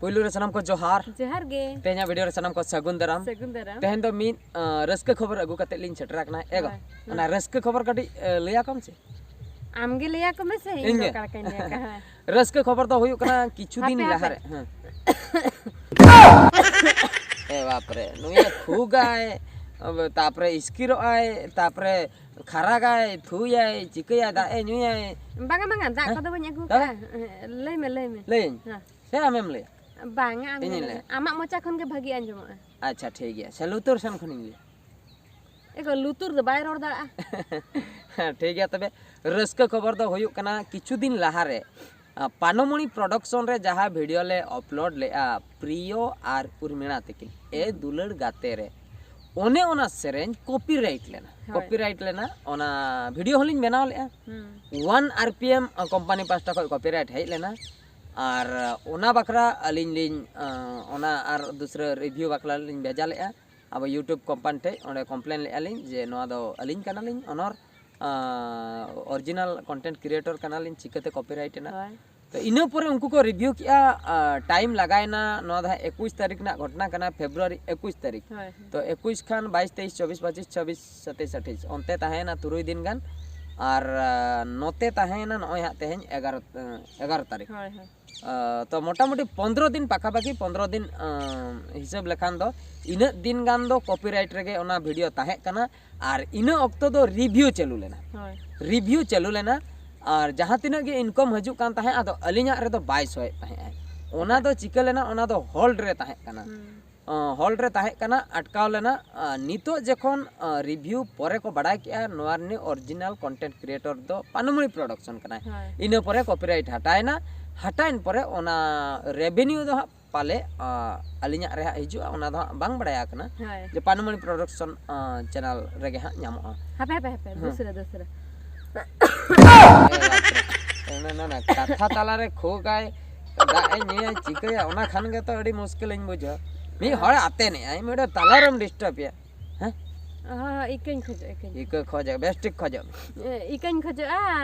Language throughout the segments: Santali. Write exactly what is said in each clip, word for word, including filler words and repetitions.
ᱯᱩᱭᱞᱩ ᱨᱮ ᱥᱟᱱᱟᱢ ᱠᱚ ᱡᱚᱦᱟᱨ᱾ ᱡᱚᱦᱟᱨ ᱜᱮ᱾ ᱛᱮᱦᱮᱧᱟᱜ ᱵᱷᱤᱰᱤᱭᱳ ᱨᱮ ᱥᱟᱱᱟᱢ ᱠᱚ ᱥᱟᱹᱜᱩᱱ ᱫᱟᱨᱟᱢ᱾ ᱥᱟᱹᱜᱩᱱ ᱫᱟᱨᱟᱢ᱾ ᱛᱮᱦᱮᱧ ᱫᱚ ᱢᱤᱫ ᱟᱸ, ᱨᱟᱹᱥᱠᱟᱹ ᱠᱷᱚᱵᱚᱨ ᱟᱹᱜᱩ ᱠᱟᱛᱮ ᱞᱤᱧ ᱥᱮᱴᱮᱨ ᱟᱠᱟᱱᱟ᱾ ᱮ ᱜᱚ, ᱦᱳᱭ, ᱦᱳᱭ᱾ ᱚᱱᱟ ᱨᱟᱹᱥᱠᱟᱹ ᱠᱷᱚᱵᱚᱨ ᱠᱟᱹᱴᱤᱡ ᱮ, ᱞᱟᱹᱭ ᱟᱠᱚᱢ ᱥᱮ᱾ ᱟᱢ ᱜᱮ ᱞᱟᱹᱭ ᱟᱠᱚ ᱢᱮᱥᱮ, ᱤᱧ ᱤᱧ ᱫᱚ ᱜᱮ? ᱚᱠᱟ ᱞᱮᱠᱟᱧ ᱞᱟᱹᱭ ᱟᱠᱟ? ᱦᱳᱭ᱾ ᱨᱟᱹᱥᱠᱟᱹ ᱠᱷᱚᱵᱚᱨ ᱫᱚ ᱦᱩᱭᱩᱜ ᱠᱟᱱᱟ ᱠᱤᱪᱷᱩ ᱫᱤᱱ ᱦᱟᱯᱮ, ᱞᱟᱦᱟ ᱦᱟᱯᱮ᱾ ᱨᱮ᱾ ᱦᱮᱸ᱾ ᱮ ᱵᱟᱯ ᱨᱮ, ᱱᱩᱭᱮ ᱠᱷᱩᱜᱟᱭ, ᱛᱟᱯᱚᱨᱮ ᱤᱥᱠᱤᱨᱚᱜ ᱟᱭ, ᱛᱟᱯᱚᱨᱮ ᱠᱷᱟᱨᱟᱜᱟᱭ, ᱛᱷᱩᱭᱟᱭ, ᱪᱤᱠᱟᱹᱭᱟᱭ, ᱫᱟᱜ ᱮ ᱧᱩᱭᱟᱭ᱾ ᱵᱟᱝᱟ, ᱵᱟᱝᱟ, ᱫᱟᱜ ᱦᱮᱸ? ᱠᱚᱫᱚ ᱵᱟᱹᱧ ᱟᱹᱜᱩ ᱛᱚᱵᱮ? ᱠᱟᱜᱼᱟ᱾ ᱦᱮᱸ, ᱞᱟᱹᱭ ᱢᱮ, ᱞᱟᱹᱭ ᱢᱮ᱾ ᱞᱟᱹᱭᱟᱹᱧ? ᱦᱮᱸ᱾ ᱥᱮ ᱟᱢᱮᱢ ᱞᱟᱹᱭᱟ? ᱵᱟᱝᱟ, ᱟᱢ ᱤᱧᱤᱧ ᱜᱮ ᱞᱟᱹᱭᱟ᱾ ᱞᱟᱹᱭ ᱢᱮ᱾ ᱟᱢᱟᱜ ᱢᱚᱪᱟ ᱠᱷᱚᱱ ᱜᱮ ᱵᱷᱟᱹᱜᱤ ᱟᱸᱡᱚᱢᱚᱜᱼᱟ᱾ ᱟᱪᱪᱷᱟ, ᱴᱷᱤᱠ ᱜᱮᱭᱟ᱾ ᱥᱮ ᱞᱩᱛᱩᱨ ᱥᱮᱱ ᱠᱷᱚᱱᱤᱧ ᱞᱟᱹᱭᱟ? ᱮ ᱜᱚ, ᱞᱩᱛᱩᱨ ᱫᱚ ᱵᱟᱭ ᱨᱚᱲ ᱫᱟᱲᱮᱭᱟᱜᱼᱟ᱾ ᱦᱮᱸ, ᱴᱷᱤᱠ ᱜᱮᱭᱟ᱾ ᱛᱚᱵᱮ ᱨᱟᱹᱥᱠᱟᱹ ᱠᱷᱚᱵᱚᱨ ᱫᱚ ᱦᱩᱭᱩᱜ ᱠᱟᱱᱟ, ᱠᱤᱪᱷᱩ ᱫᱤᱱ ᱞᱟᱦᱟᱨᱮ ᱟ, ᱯᱟᱱᱚᱢᱚᱬᱤ ᱯᱨᱚᱰᱟᱠᱥᱚᱱ ᱨᱮ ᱡᱟᱦᱟᱸ ᱵᱷᱤᱰᱤᱭᱳ ᱞᱮ ᱟᱯᱞᱳᱰ ᱞᱮᱜᱼᱟ, ᱯᱨᱤᱭᱚ ᱟᱨ ᱩᱨᱢᱤᱲᱟ ᱛᱤᱠᱤᱱ, ᱮ ᱫᱩᱞᱟᱹᱲ ᱜᱟᱛᱮ ᱨᱮ, ᱚᱱᱮ ᱚᱱᱟ ᱥᱮᱨᱮᱧ ᱠᱚᱯᱤᱨᱟᱭᱤᱴ ᱞᱮᱱᱟ᱾ ᱦᱳᱭ᱾ ᱠᱚᱯᱤᱨᱟᱭᱤᱴ ᱞᱮᱱᱟ, ᱚᱱᱟ ᱵᱷᱤᱰᱤᱭᱳ ᱦᱚᱸᱞᱤᱧ ᱵᱮᱱᱟᱣ ᱞᱮᱜᱼᱟ᱾ ᱦᱩᱸ᱾ ᱳᱣᱟᱱ ᱟᱨ ᱯᱤ ᱮᱢ ᱠᱳᱢᱯᱟᱱᱤ ᱯᱟᱦᱴᱟ ᱠᱷᱚᱱ ᱠᱚᱯᱤᱨᱟᱭᱤᱴ ᱦᱮᱡ ᱞᱮᱱᱟ᱾ ᱟᱨ ᱚᱱᱟ ᱵᱟᱠᱷᱨᱟ ᱟᱹᱞᱤᱧ ᱞᱤᱧ, ᱟ, ᱚᱱᱟ ᱟᱨ ᱫᱩᱥᱨᱟᱹ ᱨᱤᱵᱷᱤᱭᱩ ᱵᱟᱠᱷᱨᱟ ᱞᱤᱧ ᱵᱷᱮᱡᱟ ᱞᱮᱜᱼᱟ ᱟᱵᱚ YouTube ᱠᱳᱢᱯᱟᱱᱤ ᱴᱷᱮᱡ᱾ ᱚᱸᱰᱮ ᱠᱚᱢᱯᱞᱮᱱ ᱞᱮᱜᱼᱟ ᱞᱤᱧ ᱡᱮ ᱱᱚᱣᱟ ᱫᱚ ᱟᱹᱞᱤᱧ ᱠᱟᱱᱟᱞᱤᱧ ᱚᱱᱚᱨ, ᱟ, ᱚᱨᱤᱡᱤᱱᱟᱞ ᱠᱚᱱᱴᱮᱱᱴ ᱠᱨᱤᱭᱮᱴᱚᱨ ᱠᱟᱱᱟᱞᱤᱧ, ᱪᱤᱠᱟᱹᱛᱮ ᱠᱚᱯᱤᱨᱟᱭᱤᱴ ᱮᱱᱟ᱾ ᱦᱳᱭ᱾ ᱛᱚ ᱤᱱᱟᱹ ᱯᱚᱨᱮ ᱩᱱᱠᱩ ᱠᱚ ᱨᱤᱵᱷᱤᱭᱩ ᱠᱮᱜᱼᱟ, ᱟ, ᱴᱟᱭᱤᱢ ᱞᱟᱜᱟᱣᱮᱱᱟ, ᱱᱚᱣᱟ ᱫᱚ ᱦᱟᱸᱜ ᱮᱠᱩᱥ ᱛᱟᱹᱨᱤᱠᱷ ᱨᱮᱱᱟᱜ ᱜᱷᱚᱴᱚᱱᱟ ᱠᱟᱱᱟ, ᱯᱷᱮᱵᱽᱨᱩᱣᱟᱨᱤ ᱮᱠᱩᱥ ᱛᱟᱹᱨᱤᱠᱷ᱾ ᱦᱳᱭ, ᱦᱳᱭ᱾ ᱛᱚ ᱮᱠᱩᱥ ᱠᱷᱟᱱ ᱵᱟᱭᱤᱥ, ᱛᱮᱭᱤᱥ, ᱪᱚᱵᱵᱤᱥ, ᱯᱚᱸᱪᱤᱥ, ᱪᱷᱟᱵᱵᱤᱥ, ᱥᱟᱛᱟᱥ, ᱟᱴᱷᱟᱥ, ᱚᱱᱛᱮ ᱛᱟᱦᱮᱸᱭᱮᱱᱟ ᱛᱩᱨᱩᱭ ᱫᱤᱱ ᱜᱟᱱ᱾ ᱟᱨ, ᱟ, ᱱᱚᱛᱮ ᱛᱟᱦᱮᱸᱭᱮᱱᱟ ᱱᱚᱜᱼᱚᱭ ᱦᱟᱸᱜ ᱛᱮᱦᱮᱧ ᱮᱜᱟᱨᱚ, ᱟ, ᱮᱜᱟᱨᱚ ᱛᱟᱹᱨᱤᱠᱷ᱾ ᱦᱳᱭ, ᱦᱳᱭ᱾ ᱟ, ᱛᱚ ᱢᱚᱴᱟᱢᱩᱴᱤ ᱯᱚᱱᱫᱽᱨᱚ ᱫᱤᱱ ᱯᱟᱠᱟᱯᱟᱠᱤ, ᱯᱚᱱᱫᱽᱨᱚ ᱫᱤᱱ, ᱟ, ᱦᱤᱥᱟᱹᱵ ᱞᱮᱠᱷᱟᱱ ᱫᱚ ᱤᱱᱟᱹᱜ ᱫᱤᱱ ᱜᱟᱱ ᱫᱚ ᱠᱚᱯᱤᱨᱟᱭᱤᱴ ᱨᱮᱜᱮ ᱚᱱᱟ ᱵᱷᱤᱰᱤᱭᱳ ᱛᱟᱦᱮᱸ ᱠᱟᱱᱟ᱾ ᱟᱨ ᱤᱱᱟᱹ ᱚᱠᱛᱚ ᱫᱚ ᱨᱤᱵᱷᱤᱭᱩ ᱪᱟᱹᱞᱩ ᱞᱮᱱᱟ᱾ ᱦᱳᱭ᱾ ᱨᱤᱵᱷᱤᱭᱩ ᱪᱟᱹᱞᱩ ᱞᱮᱱᱟ᱾ ᱟᱨ ᱡᱟᱦᱟᱸ ᱛᱤᱱᱟᱹᱜ ᱜᱮ ᱤᱱᱠᱟᱢ ᱦᱤᱡᱩᱜ ᱠᱟᱱ ᱛᱟᱦᱮᱸᱫ, ᱟᱫᱚ ᱟᱹᱞᱤᱧᱟᱜ ᱨᱮᱫᱚ ᱵᱟᱭ ᱥᱳᱭᱮᱫ ᱛᱟᱦᱮᱸᱫ᱾ ᱚᱱᱟ ᱫᱚ ᱪᱤᱠᱟᱹ ᱞᱮᱱᱟ? ᱚᱱᱟ ᱫᱚ ᱦᱳᱞᱰ ᱨᱮ ᱛᱟᱦᱮᱸ ᱠᱟᱱᱟ᱾ ᱦᱩᱸ᱾ ᱚ, ᱦᱳᱞᱰ ᱨᱮ ᱛᱟᱦᱮᱸ ᱠᱟᱱᱟ, ᱟᱴᱠᱟᱣ ᱞᱮᱱᱟ᱾ ᱟ, ᱱᱤᱛᱚᱜ ᱡᱚᱠᱷᱚᱱ, ᱟ, ᱨᱤᱵᱷᱤᱭᱩ ᱯᱚᱨᱮ ᱠᱚ ᱵᱟᱲᱟᱭ ᱠᱮᱜᱼᱟ, ᱱᱚᱣᱟ ᱨᱤᱱᱤᱡ ᱚᱨᱤᱡᱤᱱᱟᱞ ᱠᱚᱱᱴᱮᱱᱴ ᱠᱨᱤᱭᱮᱴᱚᱨ ᱫᱚ ᱯᱟᱱᱩᱢᱚᱬᱤ ᱯᱨᱚᱰᱟᱠᱥᱚᱱ ᱠᱟᱱᱟᱭ᱾ ᱦᱳᱭ᱾ ᱤᱱᱟᱹ ᱯᱚᱨᱮ ᱠᱚᱯᱤᱨᱟᱭᱤᱴ ᱦᱟᱴᱟᱭᱮᱱᱟ᱾ ᱦᱟᱴᱟᱭᱮᱱ ᱯᱚᱨᱮ ᱚᱱᱟ ᱨᱮᱵᱷᱮᱱᱤᱭᱩ ᱫᱚ ᱦᱟᱸᱜ ᱯᱟᱞᱮ, ᱟ, ᱟᱹᱞᱤᱧᱟᱜ ᱨᱮ ᱦᱟᱸᱜ ᱦᱤᱡᱩᱜᱼᱟ, ᱚᱱᱟ ᱫᱚ ᱦᱟᱸᱜ ᱵᱟᱝ ᱵᱟᱲᱟᱭ ᱟᱠᱟᱱᱟ᱾ ᱦᱳᱭ᱾ ᱡᱮ ᱯᱟᱱᱩᱢᱚᱬᱤ ᱯᱨᱚᱰᱟᱠᱥᱚᱱ, ᱟ, ᱪᱮᱱᱮᱞ ᱨᱮᱜᱮ ᱦᱟᱸᱜ ᱧᱟᱢᱚᱜᱼᱟ᱾ ᱦᱟᱯᱮ, ᱦᱟᱯᱮ, ᱦᱟᱯᱮ, ᱦᱮᱸ᱾ ᱫᱩᱥᱨᱟᱹ, ᱫᱩᱥᱨᱟᱹ᱾ ᱮ ᱵᱟᱯᱨᱮ᱾ ᱚᱱᱟ, ᱚᱱᱟ, ᱚᱱᱟ ᱠᱟᱛᱷᱟ ᱛᱟᱞᱟᱨᱮ ᱠᱷᱳᱠᱟᱭ, ᱫᱟᱜ ᱮ ᱧᱩᱭᱟ, ᱪᱤᱠᱟᱹᱭᱟ, ᱚᱱᱟ ᱠᱷᱟᱱ ᱜᱮᱛᱚ ᱟᱹᱰᱤ ᱢᱩᱥᱠᱤᱞᱤᱧ ᱵᱩᱡᱷᱟᱹᱣᱟ᱾ ᱢᱤᱫ ᱦᱚᱲᱮ ᱟᱛᱮᱱᱮᱜᱼᱟᱭ, ᱢᱤᱫ ᱦᱚᱲ ᱛᱟᱞᱟᱨᱮᱢ ᱰᱤᱥᱴᱟᱵᱮᱭᱟ᱾ ᱦᱮᱸ? ᱦᱳᱭ, ᱦᱳᱭ, ᱤᱠᱟᱹᱧ ᱠᱷᱚᱡᱚᱜᱼᱟ, ᱤᱠᱟᱹᱧ᱾ ᱤᱠᱟᱹ ᱠᱷᱚᱡᱚᱜ, ᱵᱮᱥ ᱴᱷᱤᱠ ᱠᱷᱚᱡᱚᱜ ᱢᱮ᱾ ᱮ, ᱤᱠᱟᱹᱧ ᱠᱷᱚᱡᱚᱜᱼᱟ,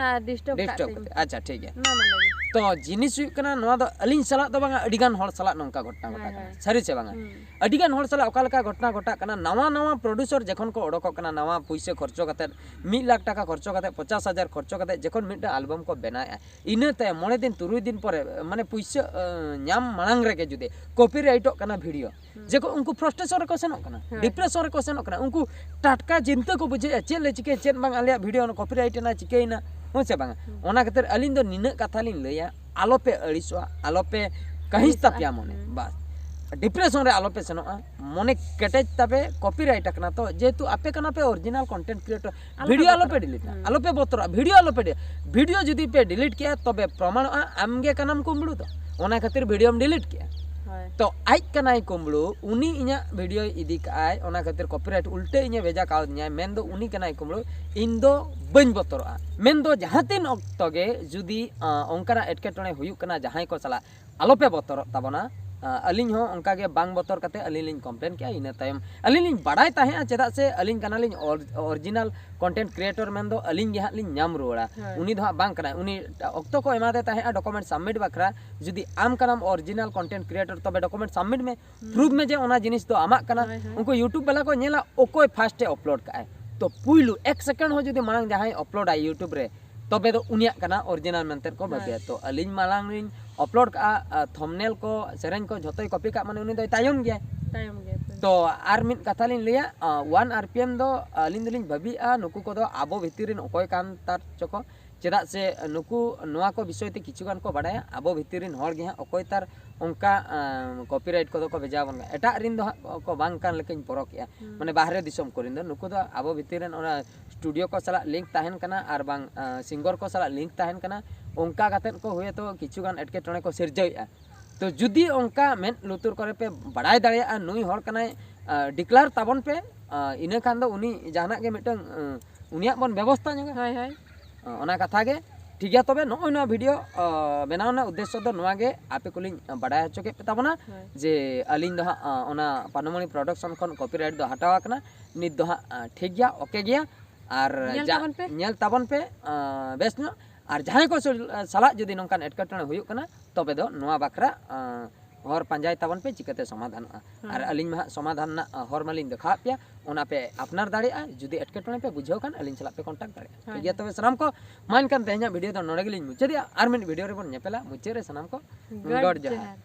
ᱰᱤᱥᱴᱟᱨᱵ ᱠᱟᱜ ᱰᱤᱥᱴᱟᱨᱵ ᱛᱤᱧ᱾ ᱠᱟᱛᱮ᱾ ᱟᱪᱪᱷᱟ, ᱴᱷᱤᱠ ᱜᱮᱭᱟ᱾ ᱢᱟ, ᱢᱟ ᱞᱟᱹᱭ ᱢᱮ᱾ ᱛᱚ ᱡᱤᱱᱤᱥ ᱦᱩᱭᱩᱜ ᱠᱟᱱᱟ, ᱱᱚᱣᱟ ᱫᱚ ᱟᱹᱞᱤᱧ ᱥᱟᱞᱟᱜ ᱫᱚ ᱵᱟᱝᱟ, ᱟᱹᱰᱤ ᱜᱟᱱ ᱦᱚᱲ ᱥᱟᱞᱟᱜ ᱱᱚᱝᱠᱟ ᱜᱷᱚᱴᱚᱱᱟ ᱦᱳᱭ, ᱜᱷᱚᱴᱟᱜ ᱠᱟᱱᱟ᱾ ᱦᱳᱭ᱾ ᱥᱟᱹᱨᱤ ᱥᱮ ᱵᱟᱝᱟ? ᱦᱩᱸ᱾ ᱟᱹᱰᱤ ᱜᱟᱱ ᱦᱚᱲ ᱥᱟᱞᱟᱜ ᱚᱠᱟ ᱞᱮᱠᱟ ᱜᱷᱚᱴᱚᱱᱟ ᱜᱷᱚᱴᱟᱜ ᱠᱟᱱᱟ, ᱱᱟᱣᱟ ᱱᱟᱣᱟ ᱯᱨᱚᱰᱭᱩᱥᱟᱨ ᱡᱚᱠᱷᱚᱱ ᱠᱚ ᱚᱰᱚᱠᱚᱜ ᱠᱟᱱᱟ, ᱱᱟᱣᱟ ᱯᱩᱭᱥᱟᱹ ᱠᱷᱚᱨᱪᱚ ᱠᱟᱛᱮ, ᱢᱤᱫ ᱞᱟᱠᱷ ᱴᱟᱠᱟ ᱠᱷᱚᱨᱪᱚ ᱠᱟᱛᱮ, ᱯᱚᱪᱟᱥ ᱦᱟᱡᱟᱨ ᱠᱷᱚᱨᱪᱚ ᱠᱟᱛᱮ ᱡᱚᱠᱷᱚᱱ ᱢᱤᱫᱴᱟᱝ ᱟᱞᱵᱟᱢ ᱠᱚ ᱵᱮᱱᱟᱣᱮᱫᱼᱟ, ᱤᱱᱟᱹ ᱛᱟᱭᱚᱢ ᱢᱚᱬᱮ ᱫᱤᱱ ᱛᱩᱨᱩᱭ ᱫᱤᱱ ᱯᱚᱨᱮ, ᱢᱟᱱᱮ ᱯᱩᱭᱥᱟᱹ ᱟᱹ, ᱧᱟᱢ ᱢᱟᱲᱟᱝ ᱨᱮᱜᱮ ᱡᱩᱫᱤ ᱠᱚᱯᱤᱨᱟᱭᱤᱴᱚᱜ ᱠᱟᱱᱟ ᱵᱷᱤᱰᱤᱭᱳ, ᱦᱩᱸ᱾ ᱡᱮ ᱠᱚ ᱩᱱᱠᱩ ᱯᱷᱨᱟᱥᱴᱨᱮᱥᱚᱱ ᱨᱮᱠᱚ ᱥᱮᱱᱚᱜ ᱠᱟᱱᱟ, ᱦᱮᱸ᱾ ᱰᱤᱯᱨᱮᱥᱚᱱ ᱨᱮᱠᱚ ᱥᱮᱱᱚᱜ ᱠᱟᱱᱟ, ᱩᱱᱠᱩ ᱴᱟᱴᱠᱟ ᱪᱤᱱᱛᱟᱹ ᱠᱚ ᱵᱩᱡᱷᱟᱹᱣᱮᱫᱼᱟ, ᱪᱮᱫ ᱞᱮ ᱪᱤᱠᱟᱹᱭᱟ, ᱪᱮᱫ ᱵᱟᱝ, ᱟᱞᱮᱭᱟᱜ ᱵᱷᱤᱰᱤᱭᱳ ᱚᱱᱟ ᱠᱚᱯᱤᱨᱟᱭᱤᱴ ᱮᱱᱟ, ᱪᱤᱠᱟᱹᱭᱮᱱᱟ, ᱦᱮᱸ ᱥᱮ ᱵᱟᱝᱟ? ᱦᱩᱸ᱾ ᱚᱱᱟ ᱠᱷᱟᱹᱛᱤᱨ ᱟᱹᱞᱤᱧ ᱫᱚ ᱱᱤᱱᱟᱹᱜ ᱠᱟᱛᱷᱟ ᱞᱤᱧ ᱞᱟᱹᱭᱟ, ᱟᱞᱚᱯᱮ ᱟᱹᱲᱤᱥᱚᱜᱼᱟ, ᱟᱞᱚᱯᱮ ᱠᱟᱹᱦᱤᱥ ᱟᱹᱲᱤᱥᱚᱜᱼᱟ᱾ ᱛᱟᱯᱮᱭᱟ ᱢᱚᱱᱮ, ᱦᱩᱸ᱾ ᱵᱟᱥ᱾ ᱰᱤᱯᱨᱮᱥᱚᱱ ᱨᱮ ᱟᱞᱚᱯᱮ ᱥᱮᱱᱚᱜᱼᱟ, ᱢᱚᱱᱮ ᱠᱮᱴᱮᱡ ᱛᱟᱯᱮ, ᱠᱚᱯᱤᱨᱟᱭᱤᱴ ᱟᱠᱟᱱᱟ ᱛᱚ, ᱡᱮᱦᱮᱛᱩ ᱟᱯᱮ ᱠᱟᱱᱟ ᱯᱮ ᱚᱨᱤᱡᱤᱱᱟᱞ ᱠᱚᱱᱴᱮᱱᱴ ᱠᱨᱤᱭᱮᱴᱚᱨ, ᱟᱞᱚᱯᱮ ᱵᱷᱤᱰᱤᱭᱳ ᱟᱞᱚᱯᱮ ᱵᱚᱛᱚᱨᱚᱜᱼᱟ᱾ ᱰᱤᱞᱤᱴᱟ, ᱦᱩᱸ᱾ ᱟᱞᱚᱯᱮ ᱵᱚᱛᱚᱨᱚᱜᱼᱟ, ᱵᱷᱤᱰᱤᱭᱳ ᱟᱞᱚᱯᱮ ᱰᱤᱞᱤᱴ᱾ ᱵᱷᱤᱰᱤᱭᱳ ᱡᱩᱫᱤ ᱯᱮ ᱰᱤᱞᱤᱴ ᱠᱮᱜᱼᱟ, ᱛᱚᱵᱮ ᱯᱨᱚᱢᱟᱬᱚᱜᱼᱟ ᱟᱢ ᱜᱮ ᱠᱟᱱᱟᱢ ᱠᱩᱢᱵᱽᱲᱩ ᱫᱚ, ᱚᱱᱟ ᱠᱷᱟᱹᱛᱤᱨ ᱵᱷᱤᱰᱤᱭᱳᱢ ᱰᱤᱞᱤᱴ ᱠᱮᱜᱼᱟ᱾ ᱦᱳᱭ᱾ ᱛᱚ ᱟᱡ ᱠᱟᱱᱟᱭ ᱠᱩᱢᱵᱽᱲᱩ, ᱩᱱᱤ ᱤᱧᱟᱹᱜ ᱵᱷᱤᱰᱤᱭᱳᱭ ᱤᱫᱤ ᱠᱟᱜᱼᱟᱭ, ᱚᱱᱟ ᱠᱷᱟᱹᱛᱤᱨ ᱠᱚᱯᱤᱨᱟᱭᱤᱴ ᱩᱞᱴᱟᱹ ᱤᱧᱮ ᱵᱷᱮᱡᱟ ᱠᱟᱣᱫᱤᱧᱟᱭ, ᱢᱮᱱᱫᱚ ᱩᱱᱤ ᱠᱟᱱᱟᱭ ᱠᱩᱢᱵᱽᱲᱩ, ᱤᱧ ᱫᱚ ᱵᱟᱹᱧ ᱵᱚᱛᱚᱨᱚᱜᱼᱟ᱾ ᱢᱮᱱᱫᱚ ᱡᱟᱦᱟᱸ ᱛᱤᱱ ᱚᱠᱛᱚ ᱜᱮ ᱡᱩᱫᱤ ᱟᱸ, ᱚᱱᱠᱟᱱᱟᱜ ᱮᱴᱠᱮᱴᱚᱬᱮ ᱦᱩᱭᱩᱜ ᱠᱟᱱᱟ ᱡᱟᱦᱟᱸᱭ ᱠᱚ ᱥᱟᱞᱟᱜ, ᱟᱞᱚᱯᱮ ᱵᱚᱛᱚᱨᱚᱜ ᱛᱟᱵᱚᱱᱟ᱾ ᱟᱸ, ᱟᱹᱞᱤᱧ ᱦᱚᱸ ᱚᱱᱠᱟ ᱜᱮ ᱵᱟᱝ ᱵᱚᱛᱚᱨ ᱠᱟᱛᱮ ᱟᱹᱞᱤᱧ ᱞᱤᱧ ᱠᱚᱢᱯᱞᱮᱱ ᱠᱮᱜᱼᱟ᱾ ᱤᱱᱟᱹ ᱛᱟᱭᱚᱢ ᱟᱹᱞᱤᱧ ᱞᱤᱧ ᱵᱟᱲᱟᱭ ᱛᱟᱦᱮᱸᱜᱼᱟ, ᱪᱮᱫᱟᱜ ᱥᱮ ᱟᱹᱞᱤᱧ ᱠᱟᱱᱟᱞᱤᱧ ᱚᱨ-, ᱚᱨᱤᱡᱤᱱᱟᱞ ᱠᱚᱱᱴᱮᱱᱴ ᱠᱨᱤᱭᱮᱴᱚᱨ, ᱢᱮᱱᱫᱚ ᱟᱹᱞᱤᱧ ᱜᱮ ᱦᱟᱸᱜ ᱞᱤᱧ ᱧᱟᱢ ᱨᱩᱣᱟᱹᱲᱟ᱾ ᱦᱳᱭ᱾ ᱩᱱᱤ ᱫᱚ ᱦᱟᱸᱜ ᱵᱟᱝ ᱠᱟᱱᱟᱭ, ᱩᱱᱤ ᱚᱠᱛᱚ ᱠᱚ ᱮᱢᱟᱫᱮ ᱛᱟᱦᱮᱸᱜᱼᱟ ᱰᱚᱠᱩᱢᱮᱱᱴ ᱥᱟᱵᱢᱤᱴ ᱵᱟᱠᱷᱨᱟ᱾ ᱡᱩᱫᱤ ᱟᱢ ᱠᱟᱱᱟᱢ ᱚᱨᱤᱡᱤᱱᱟᱞ ᱠᱚᱱᱴᱮᱱᱴ ᱠᱨᱤᱭᱮᱴᱚᱨ, ᱛᱚᱵᱮ ᱰᱚᱠᱩᱢᱮᱱᱴ ᱥᱟᱵᱢᱤᱴ ᱢᱮ, ᱦᱩᱸ᱾ ᱯᱨᱩᱯᱷ ᱢᱮ ᱡᱮ ᱚᱱᱟ ᱡᱤᱱᱤᱥ ᱫᱚ ᱟᱢᱟᱜ ᱠᱟᱱᱟ᱾ ᱦᱳᱭ, ᱦᱳᱭ᱾ ᱩᱱᱠᱩ YouTube ᱵᱟᱞᱟ ᱠᱚ ᱧᱮᱞᱟ ᱚᱠᱚᱭ ᱯᱷᱟᱥᱴᱮ ᱟᱯᱞᱳᱰ ᱠᱟᱜᱼᱟᱭ᱾ ᱛᱚ ᱯᱩᱭᱞᱩ ᱮᱠ ᱥᱮᱠᱮᱱᱰ ᱦᱚᱸ ᱡᱩᱫᱤ ᱢᱟᱲᱟᱝ ᱡᱟᱦᱟᱸᱭ ᱟᱯᱞᱳᱰᱟᱭ YouTube ᱨᱮ, ᱛᱚᱵᱮ ᱫᱚ ᱩᱱᱤᱭᱟᱜ ᱠᱟᱱᱟ ᱚᱨᱤᱡᱤᱱᱟᱞ ᱢᱮᱱᱛᱮ ᱠᱚ ᱦᱳᱭ᱾ ᱵᱷᱟᱹᱵᱤᱭᱟ᱾ ᱛᱚ ᱟᱹᱞᱤᱧ ᱢᱟᱲᱟᱝ ᱞᱤᱧ ᱟᱯᱞᱳᱰ ᱠᱟᱜᱼᱟ, ᱟᱨ ᱛᱷᱟᱢᱵᱽᱱᱮᱞ ᱠᱚ, ᱥᱮᱨᱮᱧ ᱠᱚ ᱡᱷᱚᱛᱚᱭ ᱠᱚᱯᱤ ᱠᱟᱜ, ᱢᱟᱱᱮ ᱩᱱᱤ ᱫᱚᱭ ᱛᱟᱭᱚᱢ ᱜᱮᱭᱟᱭ᱾ ᱛᱟᱭᱚᱢ ᱜᱮᱭᱟ ᱯᱮ᱾ ᱛᱚ ᱟᱨ ᱢᱤᱫ ᱠᱟᱛᱷᱟ ᱞᱤᱧ ᱞᱟᱹᱭᱟ, ᱟᱸ, ᱚᱣᱟᱱ ᱟᱨ ᱯᱤ ᱮᱢ ᱫᱚ ᱟᱹᱞᱤᱧ ᱫᱚᱞᱤᱧ ᱵᱷᱟᱹᱵᱤᱭᱮᱜᱼᱟ ᱱᱩᱠᱩ ᱠᱚᱫᱚ ᱟᱵᱚ ᱵᱷᱤᱛᱤᱨ ᱨᱮᱱ ᱚᱠᱚᱭ ᱠᱟᱱ ᱛᱟᱨ ᱪᱚᱠᱚ, ᱪᱮᱫᱟᱜ ᱥᱮ ᱱᱩᱠᱩ ᱱᱚᱣᱟ ᱠᱚ ᱵᱤᱥᱚᱭ ᱛᱮ ᱠᱤᱪᱷᱩ ᱜᱟᱱ ᱠᱚ ᱵᱟᱲᱟᱭᱟ, ᱟᱵᱚ ᱵᱷᱤᱛᱤᱨ ᱨᱮᱱ ᱦᱚᱲ ᱜᱮ ᱦᱟᱸᱜ ᱚᱠᱚᱭ ᱛᱟᱨ ᱚᱱᱠᱟ, ᱟᱸ, ᱠᱚᱯᱤᱨᱟᱭᱤᱴ ᱠᱚᱫᱚ ᱠᱚ ᱵᱷᱮᱡᱟ ᱟᱵᱚᱱ ᱠᱟᱱᱟ᱾ ᱮᱴᱟᱜ ᱨᱮᱱ ᱫᱚ ᱦᱟᱸᱜ ᱠᱚ ᱵᱟᱝ ᱠᱟᱱ ᱞᱮᱠᱟᱧ ᱯᱚᱨᱚᱠᱮᱜᱼᱟ, ᱦᱩᱸ᱾ ᱢᱟᱱᱮ ᱵᱟᱦᱨᱮ ᱫᱤᱥᱚᱢ ᱠᱚᱨᱮᱱ ᱫᱚ, ᱱᱩᱠᱩ ᱫᱚ ᱟᱵᱚ ᱵᱷᱤᱛᱤᱨ ᱨᱮᱱ ᱚᱱᱟ ᱥᱴᱩᱰᱤᱭᱳ ᱠᱚ ᱥᱟᱞᱟᱜ ᱞᱤᱝᱠ ᱛᱟᱦᱮᱱ ᱠᱟᱱᱟ, ᱟᱨ ᱵᱟᱝ, ᱟᱸ, ᱥᱤᱝᱜᱚᱨ ᱠᱚ ᱥᱟᱞᱟᱜ ᱞᱤᱝᱠ ᱛᱟᱦᱮᱱ ᱠᱟᱱᱟ, ᱚᱱᱠᱟ ᱠᱟᱛᱮᱫ ᱠᱚ ᱦᱳᱭᱛᱳ ᱠᱤᱪᱷᱩ ᱜᱟᱱ ᱮᱴᱠᱮᱴᱚᱬᱮ ᱠᱚ ᱥᱤᱨᱡᱟᱹᱣᱮᱜᱼᱟ᱾ ᱛᱚ ᱡᱩᱫᱤ ᱚᱱᱠᱟ ᱢᱮᱫ ᱞᱩᱛᱩᱨ ᱠᱚᱨᱮ ᱯᱮ ᱵᱟᱲᱟᱭ ᱫᱟᱲᱮᱭᱟᱜᱼᱟ ᱱᱩᱭ ᱦᱚᱲ ᱠᱟᱱᱟᱭ, ᱟᱸ, ᱰᱤᱠᱞᱮᱭᱟᱨ ᱛᱟᱵᱚᱱ ᱯᱮ, ᱟᱸ, ᱤᱱᱟᱹ ᱠᱷᱟᱱ ᱫᱚ ᱩᱱᱤ ᱡᱟᱦᱟᱱᱟᱜ ᱜᱮ ᱢᱤᱫᱴᱟᱝ, ᱟᱸ, ᱩᱱᱤᱭᱟᱜ ᱵᱚᱱ ᱵᱮᱵᱚᱥᱛᱷᱟ ᱧᱚᱜᱟ᱾ ᱦᱳᱭ, ᱦᱳᱭ᱾ ᱟᱸ, ᱚᱱᱟ ᱠᱟᱛᱷᱟ ᱜᱮ᱾ ᱴᱷᱤᱠ ᱜᱮᱭᱟ, ᱛᱚᱵᱮ ᱱᱚᱜᱼᱚᱭ ᱱᱚᱣᱟ ᱵᱷᱤᱰᱤᱭᱳ ᱵᱮᱱᱟᱣ ᱨᱮᱱᱟᱜ ᱩᱫᱽᱫᱮᱥᱥᱚ ᱫᱚ ᱱᱚᱣᱟ ᱜᱮ ᱟᱯᱮ ᱠᱚᱞᱤᱧ ᱵᱟᱰᱟᱭ ᱦᱚᱪᱚ ᱠᱮᱫ ᱯᱮ ᱛᱟᱵᱚᱱᱟ᱾ ᱡᱮ ᱟᱹᱞᱤᱧ ᱫᱚ ᱦᱟᱸᱜ ᱚᱱᱟ ᱯᱟᱱᱰᱩᱢᱚᱬᱤ ᱯᱨᱚᱰᱟᱠᱥᱚᱱ ᱠᱷᱚᱱ ᱠᱚᱯᱤᱨᱟᱭᱤᱴ ᱫᱚ ᱦᱟᱛᱟᱣ ᱟᱠᱟᱱᱟ, ᱱᱤᱛ ᱫᱚ ᱦᱟᱸᱜ ᱴᱷᱤᱠ ᱜᱮᱭᱟ, ᱳᱠᱮ ᱜᱮᱭᱟ᱾ ᱟᱨ ᱧᱮᱞ ᱛᱟᱵᱚᱱ ᱯᱮ᱾ ᱧᱮᱞ ᱛᱟᱵᱚᱱ ᱯᱮ ᱵᱮᱥ ᱧᱚᱜ᱾ ᱟᱨ ᱡᱟᱦᱟᱸᱭ ᱠᱚ ᱥᱟᱞᱟᱜ ᱡᱩᱫᱤ ᱱᱚᱝᱠᱟᱱ ᱮᱴᱠᱮᱴᱚᱬᱮ ᱦᱩᱭᱩᱜ ᱠᱟᱱᱟ, ᱛᱚᱵᱮ ᱫᱚ ᱱᱚᱣᱟ ᱵᱟᱠᱷᱨᱟ ᱦᱚᱨ ᱯᱟᱸᱡᱟᱭ ᱛᱟᱵᱚᱱ ᱯᱮ, ᱪᱤᱠᱟᱹᱛᱮ ᱥᱚᱢᱟᱫᱷᱟᱱᱚᱜᱼᱟ᱾ ᱟᱨ ᱟᱹᱞᱤᱧ ᱢᱟ ᱦᱟᱸᱜ ᱥᱚᱢᱟᱫᱷᱟᱱ ᱨᱮᱱᱟᱜ ᱦᱚᱨ ᱢᱟᱞᱤᱧ ᱫᱮᱠᱷᱟᱣᱟᱫ ᱯᱮᱭᱟ, ᱚᱱᱟ ᱯᱮ ᱟᱯᱱᱟᱨ ᱫᱟᱲᱮᱭᱟᱜᱼᱟ᱾ ᱡᱩᱫᱤ ᱮᱴᱠᱮᱴᱚᱬᱮ ᱯᱮ ᱵᱩᱡᱷᱟᱹᱣ ᱠᱷᱟᱱ ᱟᱹᱞᱤᱧ ᱥᱟᱞᱟᱜ ᱯᱮ ᱠᱚᱱᱴᱟᱠᱴ ᱫᱟᱲᱮᱭᱟᱜᱼᱟ᱾ ᱴᱷᱤᱠ ᱜᱮᱭᱟ, ᱛᱚᱵᱮ ᱥᱟᱱᱟᱢ ᱠᱚ ᱢᱟ ᱮᱱᱠᱷᱟᱱ ᱛᱮᱦᱮᱧᱟᱜ ᱵᱷᱤᱰᱤᱭᱳ ᱫᱚ ᱱᱚᱰᱮ ᱜᱮᱞᱤᱧ ᱢᱩᱪᱟᱹᱫᱮᱜᱼᱟ᱾ ᱟᱨ ᱢᱤᱫ ᱵᱷᱤᱰᱤᱭᱳ ᱨᱮᱵᱚᱱ ᱧᱮᱯᱮᱞᱟ᱾ ᱢᱩᱪᱟᱹᱫ ᱨᱮ ᱥᱟᱱᱟᱢ ᱠᱚ ᱜᱚᱰ ᱡᱚᱦᱟᱨ᱾